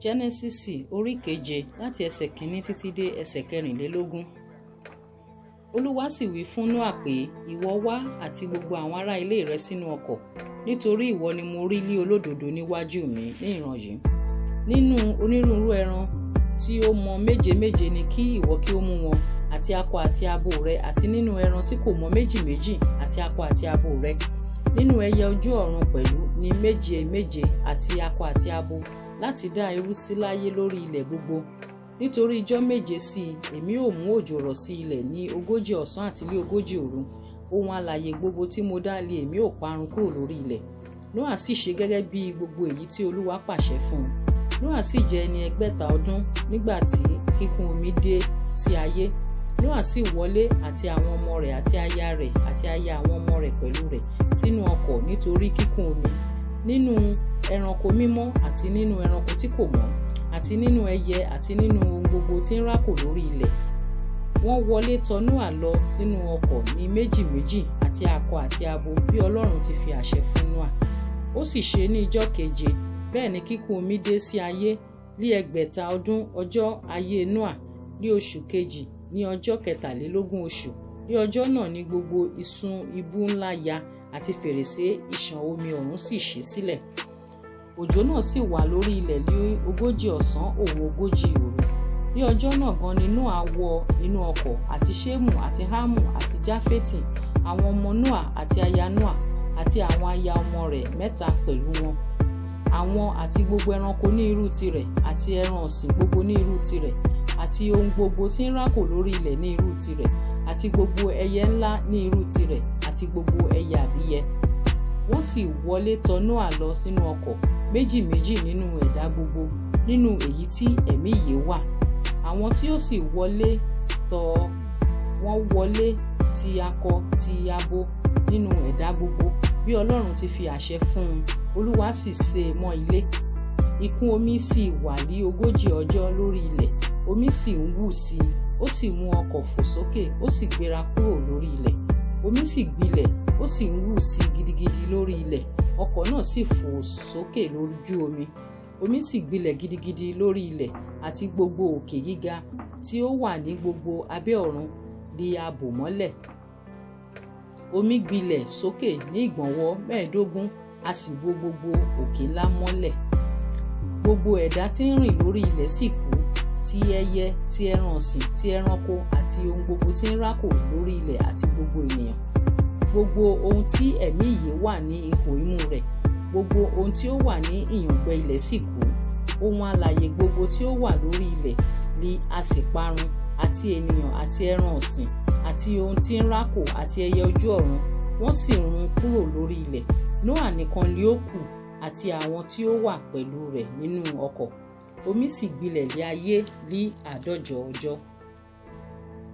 Jẹ́nẹ́sísì orí keje, láti ẹsẹ̀ kìíní títí dé ẹsẹ̀ 24. Olúwa sì wí fún Nóà pé, "Ìwọ wá àti gbogbo àwọn ará ilé rẹ sínú ọkọ̀, nítorí ìwọ ni mo rí lí olódodo níwájú mi ní ìran yìí. Nínú onírúurú ẹran tí ó mọ méje méje ni kí ìwọ kí ó mú wọn, àti akọ àti abo rẹ, àti nínú ẹran tí kò mọ méjì méjì, àti akọ àti abo rẹ. Nínú ẹyẹ ojú ọ̀run pẹ̀lú ní méje méje, àti akọ àti abo, láti dá irú sí láyé lórí ilẹ̀ gbogbo. Nítorí ijọ́ 7 sí i, èmi ó mú òjò rọ̀ sí ilẹ̀ ní 40 ọ̀sán àti ní 40 òru. Ohun alààyè gbogbo tí mo dá lé èmi ó parun kúrò lórí ilẹ̀." Nóà sì ṣe gẹ́gẹ́ bí gbogbo èyí tí Olúwa pàṣẹ fún un. Nóà sì jẹ́ ẹni 600 ọdún nígbà tí kíkún omi dé sí ayé. Nóà sì wọlé, àti àwọn ọmọ rẹ̀, àti aya rẹ̀, àti aya àwọn ọmọ rẹ̀ pẹ̀lú rẹ̀, sínú ọkọ̀ nítorí kíkún omi. Nínú ẹranko mímọ́ àti nínú ẹranko tí kò mọ́, àti nínú ẹyẹ, àti nínú ohun gbogbo tí ń rákò lórí ilẹ̀, wọ́n wọlé tọ̀ Nóà lọ sínú ọkọ̀ ní méjì méjì, àti akọ àti abo, bí Ọlọ́run ti fi àṣẹ fún Nóà. Ó sì ṣe ní ijọ́ keje, bẹ́ẹ̀ ni kíkún omi dé sí ayé ní 600 ọdún ọjọ́ ayé Nóà, ní oṣù kejì, ní ọjọ́ 23 oṣù. Ní ọjọ́ náà ni gbogbo ìsun ibú ńlá ya, àti fèrèsé ìṣàn omi ọ̀run sì ṣí sílẹ̀. Òjò náà sì wà lórí ilẹ̀ ní 40 ọ̀sán òun 40 òru. Ní ọjọ́ náà gan ni Nóà wọ inú ọkọ̀, àti Ṣémù àti Hámù àti Jáfétì, àwọn ọmọ Nóà, àti aya Nóà, àti àwọn aya ọmọ rẹ̀ mẹ́ta pẹ̀lú wọn. Àwọn àti gbogbo ẹranko ní irú tirẹ̀, àti ẹran ọ̀sìn gbogbo ní irú tirẹ̀, àti ohun gbogbo tí ń rákò lórí ilẹ̀ ní irú tirẹ̀, àti gbogbo ẹyẹ ńlá ní irú tirẹ̀, àti gbogbo ẹyẹ àbíyẹ. Wọ́n sì wọlé tọ̀ Nóà lọ sínú ọkọ̀, méjì méjì nínú ẹ̀dá gbogbo nínú èyí tí ẹ̀mí ìyè wà. Àwọn tí ó sì wọlé tọ̀ wọ́n wọlé, ti akọ ti abo nínú ẹ̀dá gbogbo, bí Ọlọ́run ti fi àṣẹ fún un. Olúwa sì sé e mọ́ ilé. Ìkún omi sì wà ní 40 ọjọ́ lórí ilẹ̀. Omi sì ń wù sí i, ó sì mú ọkọ̀ fò sókè, ó sì gbéra kúrò lórí ilẹ̀. Omi sì gbilẹ̀, ó sì ń wù sí i gidigidi lórí ilẹ̀. Ọkọ̀ náà sì fò sókè lójú omi. Omi sì gbilẹ̀ gidigidi lórí ilẹ̀, àti gbogbo òkè gíga tí ó wà ní gbogbo abẹ́ ọ̀run li a bò mọ́lẹ̀. Omi gbilẹ̀ sókè ní ìgbọ̀nwọ́ 15, a sì bo gbogbo òkè ńlá mọ́lẹ̀. Gbogbo ẹ̀dá tí ń rìn lórí ilẹ̀ sì kú, ti ẹyẹ, ti ẹran ọ̀sìn, ti ẹranko, àti ohun gbogbo tí ń rákò lórí ilẹ̀, àti gbogbo ènìyàn. Gbogbo ohun tí ẹ̀mí ìyè wà ní ihò imú rẹ̀, gbogbo ohun tí ó wà ní ìyàngbẹ ilẹ̀ sì kú. Ohun alààyè gbogbo tí ó wà lórí ilẹ̀ li a sì parun, àti ènìyàn, àti ẹran ọ̀sìn, àti ohun tí ń rákò, àti ẹyẹ ojú ọ̀run. Wọ́n sì run kúrò lórí ilẹ̀. Nóà nìkan li ó kù, àti àwọn tí ó wà pẹ̀lú rẹ̀ nínú ọkọ̀. Omi sì gbilẹ̀ lé ayé ní 150 ọjọ́.